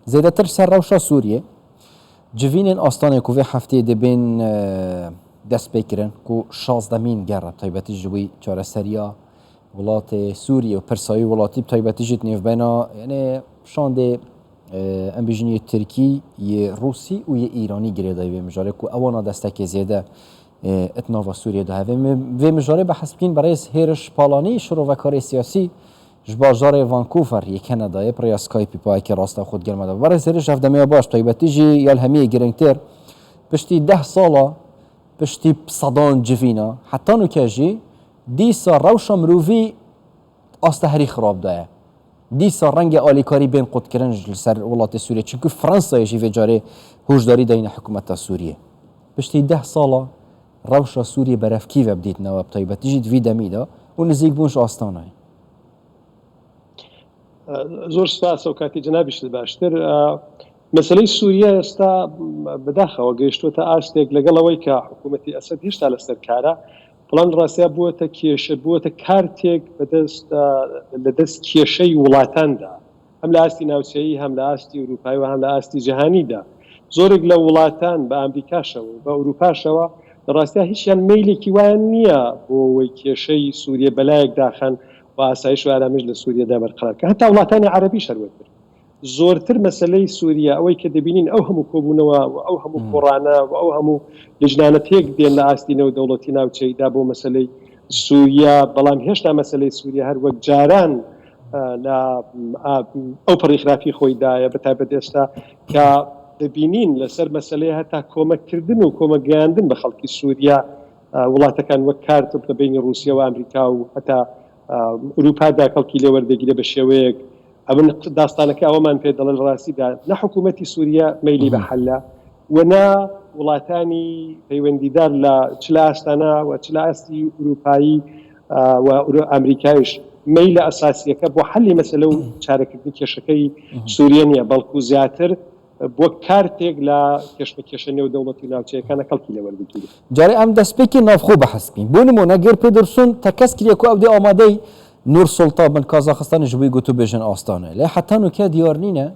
Zêdetir ser rewşa Sûriyê, civînên Astanê ku vê hefteyê dê bên destpêkirin ku şazdemîn ger e bi taybetî ji wî çareseriya welatê Sûriyê û pirsa wî welatî bi taybetî jî di nêvbena yanê şandê em bêjin yê Tirkî, yê Rûsî û yê Îranî girêdayî vê mijarê ku ewana destekê zêde di nava Sûriyê de heve. Vê mijarê behs bikîn birêz Hêriş Palanî şirovekarê siyasî ji bajarê Vancouver yê Kenedayê bi rêya Skypeê payekê rasta xwe digel me de. Birêz Hêriş ev demeya baş taybetî jî ya li hemiyê giringtir piştî deh sala piştî sedan civîna heta nûke jî dîsa rewşa mirovî asta herî xirab de ye. Dîsa rengê alîkarî bên qutkirin li ser welatê Sûriyê çimkî Fransayê jî vê carê huşdarî dayîne hikûmeta Sûriyê. Piştî deh sala rewşa Sûriyê berevkî ve bi dîtine we bi taybetî jî di vî demî de û nizîkbûn ji Astanayê. Zor spas ew katî cenabîşت باشتر. مەسەلەی سوریە ئێستا بەداخەوە گەیشتووەتە ئاستێک لەگەڵ ئەوەی کە حکوومەتی ئەسەد هێشتا لەسەر کارە، بەڵام لە ڕاستیا بووەتە کێشە، بووەتە کارتێک بەدەست لە دەست کێشەی وڵاتاندا، هەم لە ئاستی ناوچەیی، هەم لە ئاستی ئورووپایی و هەم لە ئاستی جیهانیدا. زۆرێک لە وڵاتان بە ئامریکاشەوە و بە ئورووپاشەوە لە ڕاستیا هیچیان مەیلێکی وایان نییە بۆ ئەوەی کێشەی سووریە بەلایەک داخەن و ئاسایش و ئارامش لە سووریەدا بەرقەرار بکەن. هەتا وڵاتانی عەرەبیش هەروەتر. زۆرتر مەسەلەی سوریە ئەوەی کە دەبینین ئەو هەموو کۆبوونەوە و ئەو هەموو کۆڕانە و ئەو هەموو لجنانە پێک دێن لە ئاستی نێودەوڵەتی ناوچەییدا بۆ مەسەلەی سوریە، بەڵام هێشتا مەسەلەی سوریە هەر وەک جاران لە ئەو پەڕی خراپی خۆی دایە، بە تایبەت ئێستا کە دەبینین لەسەر مەسەلەی هەتا کۆمەک کردن و کۆمەک گەیاندن بە خەڵکی سوریە وڵاتەکان وەک کارت لە بەینی ڕووسیە و ئامریکا و هەتا ئورووپادا کەڵکی لێ وەردەگیرێ بە شێوەیەک ئەمن داستانەکە ئەوەمان پێ دەڵێ لە ڕاستیدا نە حکوومەتی سووریە مەیلی بە حەلە و نە وڵاتانی پەیوەندیدار لە چ لە ئاستانا و چ لە ئاستی ئورووپایی و ئەمریکایش مەیلە ئەساسییەکە بۆ حەلی مەسەلە و چارەکردنی کێشەکەی سووریە نییە بەڵکوو زیاتر وەک کارتێک لە کێشمەکێشە نێودەوڵەتی و ناوچەیەکانە کەڵکی لێ وەربگیرێ. جارێ ئەم دەستپێکی ناوخۆ بەحس بکەین. بۆ نموونە گێر پێدرسون تەکەز کریە کو ئەو دێ ئامادەی نور سوڵتا بن کازاخستانی ji بۆی گوتوبێژن ئاستانە. لێ حەتا نوکە دیار نینە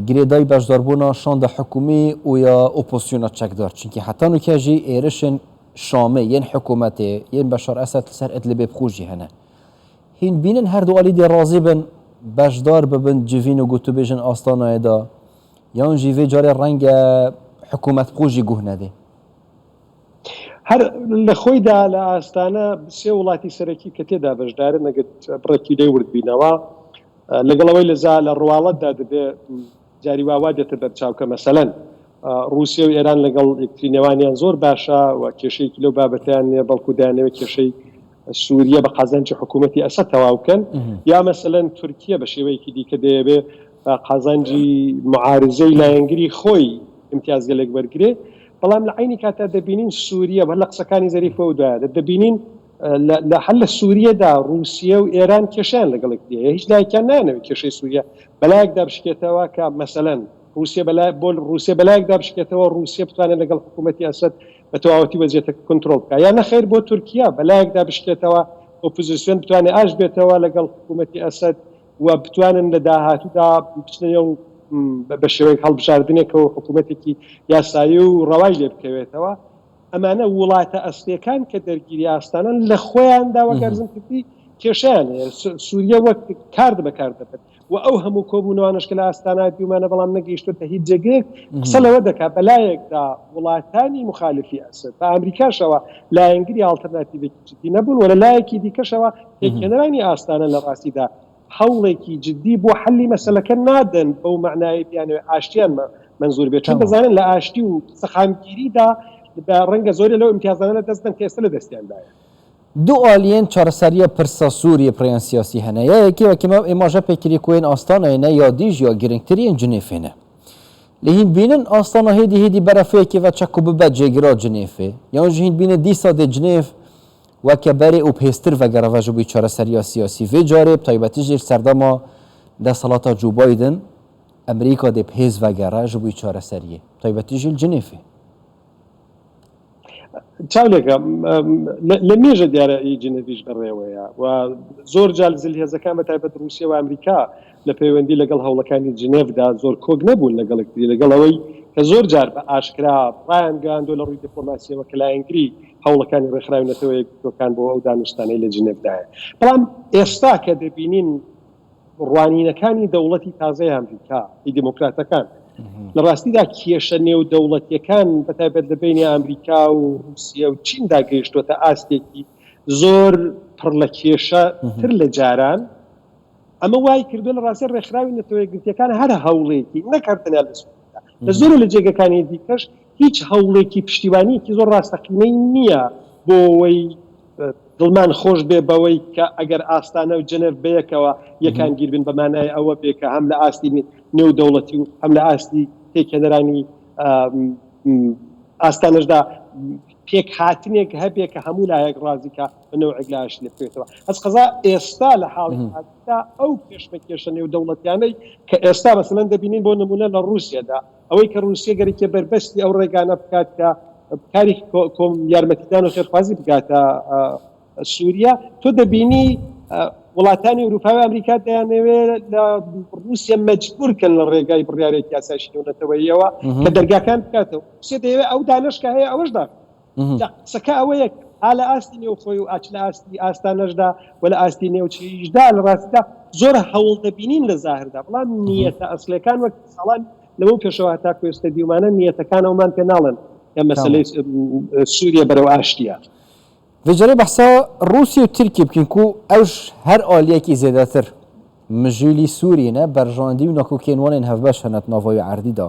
گرێدای بەشداربوونا شاندا حکومی و یا ئۆپۆزسیۆنا چەکدار. چونکی حەتا نوکە ژی êrişên Şamê yên hikûmetê yên Beşar Esed li ser Idlibê bi xwe jî hene. Hîn bînin her du alî dê razî bin beşdar bibin civîn û gotûbêjin Astanayê de yan jî vê carê renge hikûmet bi xwe jî guh nedê. Her li xۆی دا لە ئاستانە سێ وڵاتی سەرەکی کە تێدا بەشدارن ئەگەر بڕێکی لێ ورد بینەوە لەگەڵ ئەوەی لە زا لە ڕواڵەتدا دەبێ جاری وا وا دێتە بەرچاو کە مەسەلەن ڕووسیە و ئێران لەگەڵ یەکتری نێوانیان زۆر باشە و کێشەیەکی لەو بابەتەیان نییە بەڵکو دەیانەوێت کێشەی سووریە بە قازانجی حکوومەتی ئەسەد تەواو بکەن یا مەسەلەن تورکیە بە شێوەیەکی دیکە دەیەوێ بە قازانجی معارزەی لایەنگری خۆی ئیمتیازگەلێک وەرگرێ بەڵام لە عەینی کاتا دەبینین سووریە و هەر لە قسەکانی زەریفەوە دوایە دەبینین لە هەر لە سووریەدا ڕووسیە و ئێران کێشەیان لەگەڵ یەکتری هەیە هیچ لایەکیان نایانەوێت کێشەی سووریە بەلایەکدا بشکێتەوە کە مەسەلەن ڕووسیە بەلای بۆ ڕووسیە بەلایەکدا بشکێتەوە ڕووسیە بتوانێت لەگەڵ حکوومەتی ئەسەد بە تەواوەتی وەزیەتەکە کونترۆڵ بکات یا نەخێر بۆ تورکیا بەلایەکدا بشکێتەوە ئۆپۆزیسیۆن بتوانێت ئاش بێتەوە لەگەڵ حکوومەتی ئەسەد و بتوانن لە داهاتوودا بچنە نێو بە شێوەیەک هەڵبژاردنێکەوە حکوومەتێکی یاسایی و ڕەوای لێ بکەوێتەوە. ئەمانە وڵاتە ئەسلیەکان کە دەرگیری ئاستانەن لە خۆیاندا وەک ئەرزم کردی کێشەیان هەیە سوریە وەک کارد بەکار دەبن و ئەو هەموو کۆبوونەوانەش کە لە ئاستانا دیومانە بەڵام نەگەیشتووەتە هیچ جێگەیەک قسە لەوە دەکات بەلایەکدا وڵاتانی مخالفی ئەسەد بە ئەمریکاشەوە لایەنگری ئاڵتەرناتیڤێکی جدی نەبوون و لە لایەکی دیکەشەوە پێکهێنەرانی ئاستانە لە ڕاستیدا هەوڵێکی جدی بۆ حەلی مەسەلەکە نادەن بەو مەعنایەی بیانەوێت ئاشتیان مەنزور بێت چون دەزانن لە ئاشتی و سەقامگیریدا ڕەنگە زۆرێ لەو ئیمتیازانە لە دەست بەن کە ئێستا لە دەستیاندایە. دوو ئالیێن چارەسەریە پرسا سووریە پرێن سیاسی هەنە یا یەکێ وەکی مە ئێماژە پێ کری کو ێن ئاستانایێ نە یا دیژ یا گرنگتر ێن جنێفێ نە. لێ هین بینن ئاستانا هێدی هێدی بەرەفەیەکێ ڤە چەک و ببە جێگرا جنێفێ یان ژ هین بینن دیسا دێ جنێف وەکە بەرێ û pêstir vegereve ji bo çareseriya siyasî. Vê carê bi taybetî jî li serdema desthilata Joe Biden Amerîka dê bi hêz vegere ji bo çareseriyê, bi taybetî jî li Cinêfê. چاو لێکە لە مێژە دیارە ئی جنێڤیش بەڕێوەیە و زۆر جار زلهێزەکان بە تایبەت ڕووسیە و ئەمریکا لە پەیوەندی لەگەڵ هەوڵەکانی جنێڤدا زۆر کۆک نەبوون لەگەڵ یەکتری لەگەڵ ئەوەی کە زۆر جار بە ئاشکرا ڕایانگەیاندووە لە ڕووی دیپلۆماسیەوە کە لایەنگری هەوڵەکانی ڕێکخراوی نەتەوە یەکگرتووەکان بۆ ئەو دانوستانەی لە جنێڤدایە بەڵام ئێستا کە دەبینین ڕوانینەکانی دەوڵەتی تازەی ئامریکا، ی دێموکراتەکان، لە ڕاستیدا کێشە نێودەوڵەتییەکان بە تایبەت لە بەینی ئامریکا و ڕووسیە و چیندا گەیشتووەتە ئاستێکی زۆر پڕ لە کێشە تر لە جاران. ئەمە وای کردووە لە ڕاستیا ڕێکخراوی نەتەوە یەکگرتووەکان هەر هەوڵێکی نەک هەر تەنیا لە سووریەدا، لە زۆرێ لە جێگەکانی دیکەش هیچ هەوڵێکی پشتیوانییەکی زۆر ڕاستەقینەی نییە بۆ ئەوەی دڵمان خۆش بێ بەوەی کە ئەگەر ئاستانە و جنێڤ بەیەکەوە یەکانگیر بن بە مانای ئەوە بێ کە هەم لە ئاستی نێودەوڵەتی و هەم لە ئاستی پێکهێنەرانی ئاستانەشدا پێکهاتنێک هەبێ کە هەموو لایەک ڕازی کە بە نەوعێک لە ئاشتی لێ بکەوێتەوە. ئەز قەزا ئێستا لە حاڵی حازردا ئەو کێشمەکێشە نێودەوڵەتیانەی کە ئێستا مەسەلەن دەبینین بۆ نموونە لە ڕووسیەدا ئەوەی کە ڕووسیە گەرەکیە بەربەستی ئەو ڕێگانە بکات کە کاری کۆم یارمەتیدان و خێرخوازی بگاتە سووریا، تۆ دەبینی وڵاتانی ئورووپا و ئەمریکا دەیانەوێ لە ڕووسیە مەجبوور کەن لە ڕێگای بڕیارێکی یاسایشی نێونەتەوەییەوە کە دەرگاکان بکاتەوە. ڕووسیە دەیەوێ ئەو دانەش کە هەیە ئەوەش داخ. جا قسەکە ئەوەیە ئا لە ئاستی نێوخۆی و ئا چ لە ئاستی ئاستانەشدا و لە ئاستی نێوچەییشدا لە ڕاستیدا زۆر هەوڵ دەبینین لە زاهردا بەڵام نیەتە ئەسڵیەکان وەک ساڵان لەوە پێشەوە هەتاکو ئێستا دیومانە نیەتەکان ئەومان پێ ناڵێن کە مەسەلەی سووریە بەرەو ئاشتیە. ڤێ جارێ بەحسا ڕووسیە و ترکیە بکەین کو ئەوش هەر ئالیەکی زێدەتر مژولی سووریە نە بەرژاندی و ناکۆکیێن وانێن هەڤبەش هەنە ناڤا وی عەردی دا.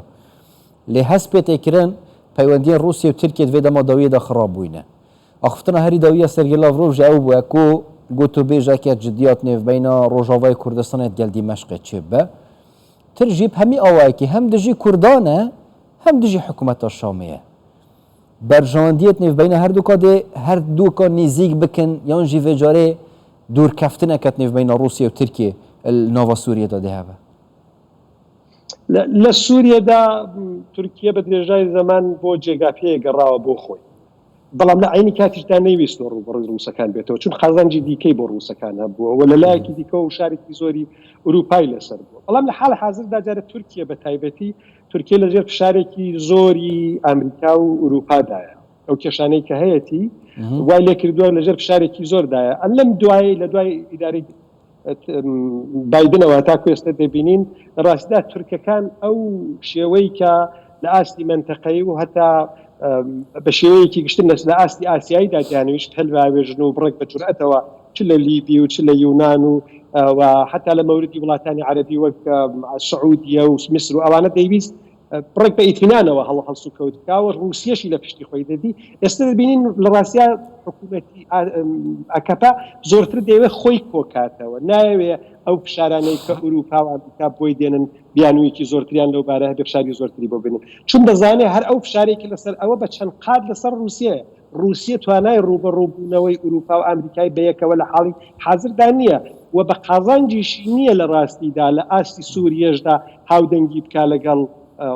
لێ هەست پێ تێ کرن پەیوەندیێن ڕووسیە و ترکیە ڤێ دەما داویێ دا خڕاب بووینە. ئاخفتنا هەری داویە سێرگی لاڤرۆڤ ژی ئەو بووە کو گوتوبێژەکێ جدیات نێڤبەینا ڕۆژاڤای کوردستانێ دگەل دیمەشقێ چێ ببە. تر ژی هەمی ئاوایەکی هەم دژی کوردانە هەم دژی حکوومەتا شامێیە. بەرژەوەندیێت نێڤبەینا هەردووکا دێ هەردووکا نیزیک بکن یان ژی ڤێ جارێ دوورکەفتنەکەت نێڤبەینا ڕووسیە و ترکیێ ناڤا سووریەدا دێ هەبە. لە سووریەدا تورکیە بە درێژای زەمان بۆ جێگا پێ گەڕاوە بۆ خۆی. بەڵام لە عەینی کاتیشدا نەیویستووە ڕووبەڕووی ڕووسەکان بێتەوە، چون قازانجی دیکەی بۆ ڕووسەکان هەبووە و لە لایەکی دیکەوە وشارێکی زۆری ئورووپای لەسەر بووە. بەڵام لە حاڵی حازردا جارێ تورکیە بە تایبەتی تورکیە لە ژێر فشارێکی زۆری ئامریکا و ئورووپادایە. ئەو کێشانەی کە هەیەتی وای لێکردووە لە ژێر فشارێکی زۆردایە. لەم دوایەی لە دوای ئیدارەی بایدنەوە تاکو ئێستا دەبینین لە ڕاستیدا تورکەکان ئەو شێوەی کە لە ئاستی مەنتەقەیی و هەتا بە شێوەیەکی گشتن لە ئاستی ئاسیاییدا دەیانویست هەل باوێژن و بڕێک بە جورئەتەوە چ لە لیبی و چ لە یونان و و حتا لە مەوردی وڵاتانی عەرەبی وەک سعودیە و میسر و ئەوانە دەیویست بڕێک بە ئیتمینانەوە هەڵ هەڵسوکەوت بکا و ڕووسیەشی لە پشتی خۆی دەدی. ئێستا دەبینین لە ڕاستیا حکوومەتی ئاکەپە زۆرتر دەیەوێت خۆی کۆکاتەوە، نایەوێ ئەو فشارانەی کە ئورووپا و ئامریکا بۆی دێنن بیانوویەکی زۆرتریان لەو بارە هەبێ فشاری زۆرتری بۆ بێنن. چون دەزانێ هەر ئەو فشارەی کە لەسەر ئەوە بە چەند قات لەسەر ڕووسیەیە. ڕووسیە توانای ڕووبەڕووبوونەوەی ئورووپا و ئامریکای بەیەکەوە لە حاڵی حازردا نییە و بە قازانجیشی نییە لە ڕاستیدا لە ئاستی سووریەشدا هاودەنگی بکا لەگەڵ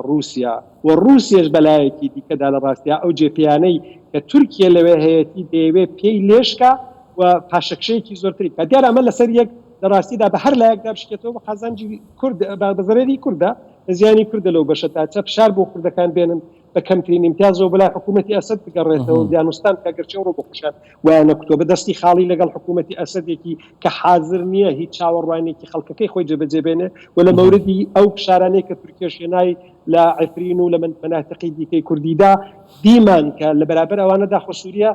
ڕووسیا و ڕووسیەش بە لایەکی دیکەدا لە ڕاستیا ئەو جێپێیانەی کە تورکیە لەوێ هەیەتی دەیەوێ پێی لێشکا و پاشەکشەیەکی زۆرتری بکا. دیارە ئەمە لەسەر یەک لە ڕاستیدا بە هەر لایەکدا بشکێتەوە بە قازانجی کورد بە زەرەری کوردە، بە زیانی کوردە لەو بەشەدا چە فشار بۆ کوردەکان بێنن بە کەمترین ئیمتیازەوە بۆ لای حکوومەتی ئەسەد بگەڕێتەوە و دانوستان بکات، گەرچی ئەوڕۆ بۆ خۆشیان وایان نەکوتووە، بە دەستی خاڵی لەگەڵ حکوومەتی ئەسەدێکی کە حازر نییە هیچ چاوەڕوانییەکی خەڵکەکەی خۆی جێبەجێ بێنێ و لە مەوردی ئەو فشارانەی کە تورکیەش هێنای لە عەفرین و لە مەناتقی دیکەی کوردیدا دیمان کە لە بەرابەر ئەوانەدا خۆ سووریە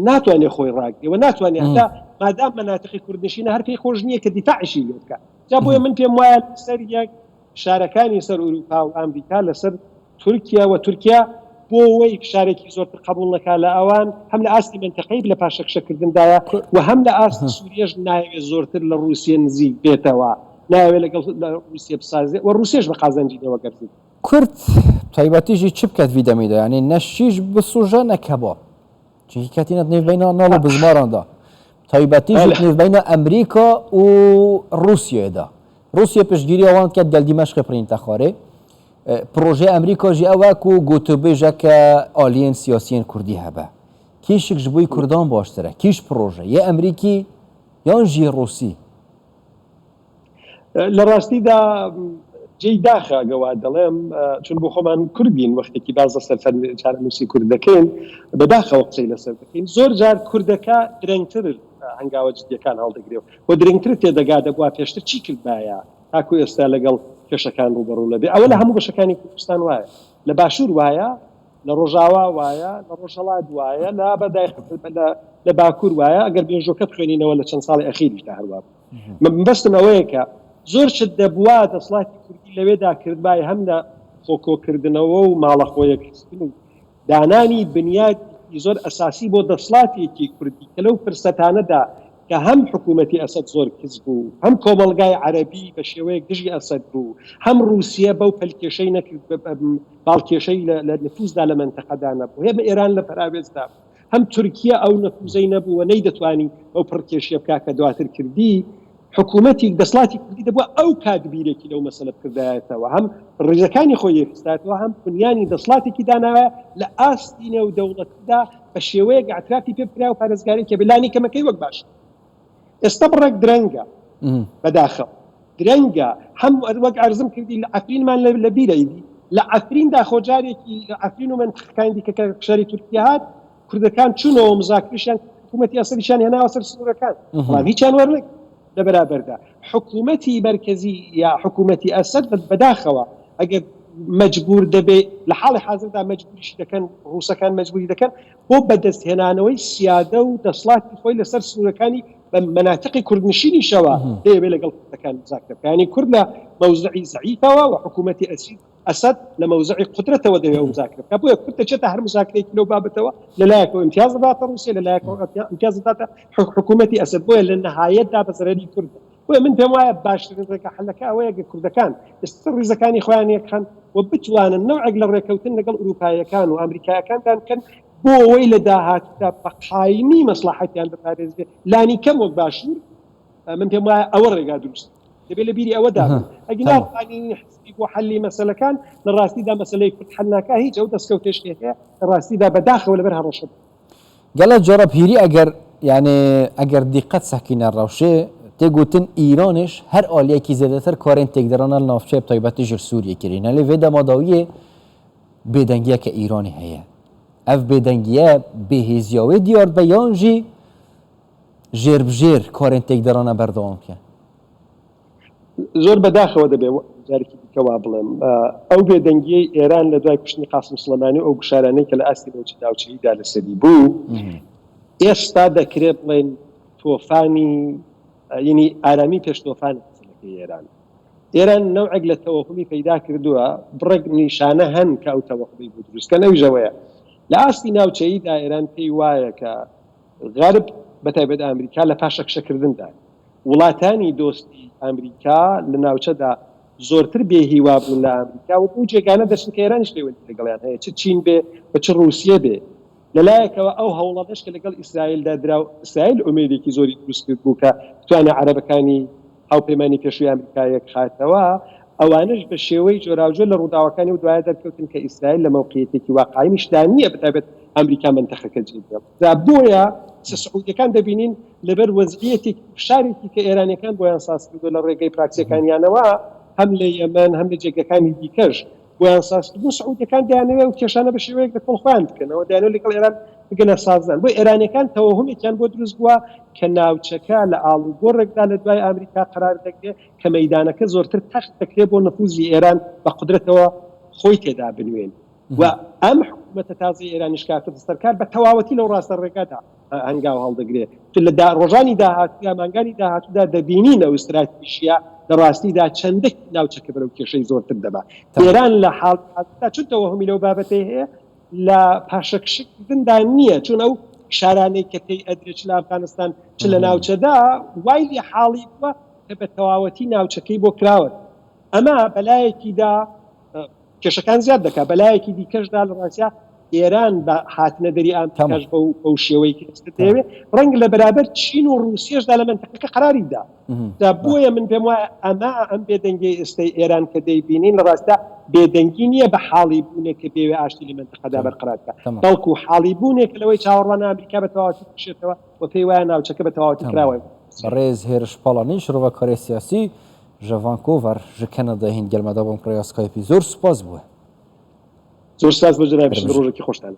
ناتوانێ خۆی ڕاگرێ و ناتوانێ هەتا مادام مەناتقی کوردنشینە هەر پێی خۆش نییە کە دیفاعیشی لێ بکات. جا بۆیە من پێم وایە لەسەر یەک فشارەکانی سەر ئورووپا و ئامریکا لەسەر تورکیا و تورکیا بۆ وەی فشارێکی زۆرتر قەبووڵ نەکا لە ئەوان هەم لە ئاستی مەنتەقەیی لە پاشەکشەکردندایە و هەم لە ئاستی سووریەش نایەوێ زۆرتر لە ڕووسیە نزیک بێتەوە، نایەوێ لەگەڵ ڕووسیە بسازێ و ڕووسیەش بە قازانجی نەوە گەرزی. کورد تایبەتی ژی چ بکەت ڤی دەمیدا یانی نە شیش بسوژە نە کەباب. چونکی کەتینە نێڤبەینا ناڵ و بزماراندا تایبەتی ژی نێڤبەینا ئەمریکا و ڕووسیەدا ڕووسیە پشتگیری ئەوان کرد گەل دیمەشق پرینتە خارێ پرۆژەی ئەمریکا ژی ئەوە کو گوتوبێژەکە ئالیەن سیاسیەن کوردی هەبە. کیشک ji بۆی کوردان باشترە کیش پڕۆژە یە ئەمریکی یان ژی ڕوسی؟ لە ڕاستیدا جێی داخە ئەگە وا دەڵێم چون بۆ خۆمان کوردین وەختێکی باس لەسەر چارەنووسی کورد دەکەین بەداخەوە قسەی لەسەر دەکەین زۆر جار کوردەکە درەنگتر هەنگاوە جدیەکان هەڵدەگرێ و درەنگتر تێدەگا دەبوا پێشتر چی کردبایە تاکو ئێستا لەگەڵ کێشەکان ڕووبەڕوو نەبێ ئەوە لە هەموو بەشەکانی کوردستان وایە لە باشوور وایە لە ڕۆژاوا وایە، لە ڕۆژهەڵات وایە، لە بەدای لە باکوور وایە، ئەگەر مێژووەکە بخوێنینەوە لە چەند ساڵی ئەخیریشدا هەر وا بوو. مەبەستم ئەوەیە کە زۆر شت دەبوا دەسەڵاتی کوردی لەوێدا کردبای هەم لە خۆکۆکردنەوە و ماڵەخۆیەکخستن و دانانی بنیادێکی زۆر ئەساسی بۆ دەسڵاتێکی کوردی کە لەو فرسەتانەدا کە هەم حکوومەتی ئەسەد زۆر کز بوو، هەم کۆمەڵگای عەرەبی بە شێوەیەک دژی ئەسەد بوو، هەم ڕووسیە بەو پەلکێشەی نەکرد باڵکێشەی لە نفوزدا لە مەنتەقەدا نەبوو، هەم ئێران لە پەراوێزدا بوو، هەم تورکیە ئەو نفوزەی نەبوو و نەیدەتوانی ئەو پڕکێشیە بکا کە دواتر کردی. حکوومەتی دەسڵاتی کوردی دەبوو ئەو کات بیرێکی لەو مەسەلە بکردایەتەوە، هەم ڕیزەکانی خۆی یەکخستایەتەوە، هەم بنیانی دەسڵاتێکی دانایە لە ئاستی نێودەوڵەتیدا بە شێوەیەک ئیعترافی پێ بکرایە و پارێزگاری کە بێ لانی کەمەکەی وەک باش ئێستا بڕێک درەنگە بەداخەوە درەنگە هەم وەک عەرزم کردی لە عەفرینمان لە بیرە ئیدی لە عەفریندا خۆ جارێکی لە عەفرین و مەنتقەکانی دیکە کە شەری تورکیا هات کوردەکان چوونەوە مزاکریشیان حکوومەتی ئەسەریشیان هێناوە سەر سنوورەکان بەڵام هیچیان وەرنەگرت لە بەرابەردا حکوومەتی مەرکەزی یا حکوومەتی ئەسەد بەداخەوە ئەگەر مەجبور دەبێ لە حاڵی حازردا مەجبوریشی دەکەن ڕووسەکان مەجبوری دەکەن بۆ بەدەستهێنانەوەی سیادە و دەسڵاتی خۆی لەسەر سنوورەکانی بە مەناتقی کوردنشینیشەوە دەیەوێت لەگەڵ کوردەکان مزاکرە بکا یانی کورد لە مەوزعی زەعیفەوە و حکوومەتی ئەسید ئەسەد لە مەوزعی قودرەتەوە دەوێ ئەو مزاکرە بکا بۆیە کورد دەچێتە هەر مزاکرەیەکی لەو بابەتەوە لە لایەکەوە ئیمتیاز دەداتە ڕووسیە لە لایەکەوە ئیمتیاز دەداتە حکوومەتی ئەسەد بۆیە لە نەهایەتدا بە زەرەری کوردە بۆیە من پێم وایە باشترین ڕێگە حەلەکە ئەوەیە کە کوردەکان ئێستا ڕیزەکانی خۆیان یەکخەن و بتوانن نەوعێک لە ڕێکەوتن لەگەڵ ئورووپاییەکان و ئامریکایەکاندا بکەن بۆ ئەوەی لە داهاتوودا بە قایمی مەسڵەحەتیان بپارێزرێ لانیکەم وەک باشوور من پێم وایە ئەوە ڕێگا دروست دەبێت لە بیری ئەوەدا بن ئەگینا ڕوانینی حزبی بۆ حەلی مەسەلەکان لە ڕاستیدا مەسەلەی کورد حەل ناکا هیچ ئەو دەستکەوتێش کە هەیە لە ڕاستیدا بەداخەوە لەبەر هەڕەشە گەلەک جارە پیری ئەگەر یانێ ئەگەر دیقەت سەکینە رەوشێ تێ گوتن ئیرانێش هەر ئالیەکی زێدەتر کارێن تێکدەرانە لە ناوچەێ بتایبەتی ژر سوریە کرینە لێ ڤێ دەما داویێ بێدەنگیەکە ئیرانێ هەیە ئەv بێدەنگیە بێهێزیا وێ دیار دبە یان ژی ژێر بژێر کارێن تێکدەرانە بەردەوام کە. زۆر بەداخەوە دەبێ جارێکی دیکە وا بڵێم، ئەو بێدەنگییەی ئێران لە دوای کوشتنی قاسم سڵێمانی و ئەو گوشارانەی کە لە ئاستی ناوچە ناوچەییدا لەسەری بوو، ئێستا دەکرێ بڵێین تۆفانی یەنی ئارامی پێش تۆفانە مەسەلەکەی ئێران. ئێران نەوعێک لە تەوەهومی پەیدا کردووە، بڕێک نیشانە هەن کە ئەو تەوەهومەی بۆ دروست کەن، ئەویش ئەوەیە لە ئاستی ناوچەییدا ئێران پێی وایە کە غەرب بەتایبەت ئامریکا لە پاشەکشەکردندایە. وڵاتانی دۆستی ئامریکا لە ناوچەدا زۆرتر بێ هیوا بوون لە ئامریکا و بەو جێگانە دەچن کە ئێرانیش پەیوەندی لەگەڵیان هەیە، چ چین بێ و چ ڕووسیە بێ. لە لایەکەوە ئەو هەوڵانەش کە لەگەڵ ئیسرائیلدا درا و ئیسرائیل ئومێدێکی زۆری دروست کرد بوو کە بتوانێ عەرەبەکانی هاوپەیمانی پێشووی ئامریکا یەکخاتەوە، ئەوانەش بە شێوەی جۆراوجۆر لە ڕووداوەکانی ئەو دوایە دەرکەوتن کە ئیسرائیل لە مەوقعیەتێکی وا قایمیشدا نییە بەتایبەت ئامریکا مەنتەقەکە جێ بهێڵێت. جا بۆیە سعودیەکان دەبینین لەبەر وەزعیەتێکی فشارێکی کە ئێرانیەکان بۆیان ساز کردووە لە ڕێگەی پراکسیەکانیانەوە هەم لە یەمەن هەم لە جێگەکانی دیکەش بۆیان ساز کردوون سعودیەکان دەیانەوێت ئەو کێشانە بە شێوەیەک لە کۆڵ خۆیان بکەنەوە دەیانەوێت لەگەڵ ئێران بگەنە سازان بۆ ئێرانیەکان تەوەهومێکیان بۆ دروست بووە کە ناوچەکە لە ئاڵوگۆڕێکدا لە دوای ئامریکا قەرار دەگرێت کە مەیدانەکە زۆرتر تەخت دەکرێت بۆ نفوزی ئێران بە قودرەتەوە خۆی تێدا بنوێنێ. و ئەم حکوومەتە تازەی ئێرانیش کە هاتۆتە سەر کار بە تەواوەتی لەو ڕاستە ڕێگادا هەنگاو هەڵدەگرێ. لە ڕۆژانی داهاتوو یا مانگانی داهاتوودا دەبینین ئەو ستراتیژییە لە ڕاستیدا چەندە ناوچەکە بەرەو کێشەی زۆرتر دەبا. ئێران لە حاڵی حازردا چون تەوەهومی لەو بابەتەی هەیە لە پاشەکشەکردندا نییە، چون ئەو فشارانەی کە پێی ئەدرێ چ لە ئەفغانستان چ لە ناوچەدا وای لێ حاڵی بووە کە بە تەواوەتی ناوچەکەی بۆ کراوەتەوە. ئەمە بەلایەکیدا کێشەکان زیاد دەکات، بەلایەکی دیکەشدا لە ڕاستیا. ئێران بە هاتنە دەری ئامریکاش بەو بەو شێوەی کە ئێستا دەیەوێ ڕەنگ لە بەرابەر چین و ڕووسیەشدا لە مەنتقەکە قەراری دا. جا بۆیە من پێم وایە ئەمە ئەم بێدەنگیەی ئێستای ئێران کە دەیبینین لە ڕاستیا بێدەنگی نییە بە حاڵی بوونێک کە بێوێ ئاشتی لە مەنتقەدا بەرقەرار بکا بەڵکوو حاڵی بوونێکە لەوەی چاوەڕوانە ئامریکا بە تەواوەتی بکشێتەوە و پێی وایە ناوچەکە بە تەواوەتی کراوەیە. بەڕێز هێرش پاڵانی شرۆڤەکارێ سیاسی ژە ڤانکۆڤەر ژ کەنەدا هین گەل مەدا بۆم ڕێیا سکایپی زۆر سوپاس بووە. زۆر سپاس بۆ جەنابیشت ڕۆژێکی خۆشتان.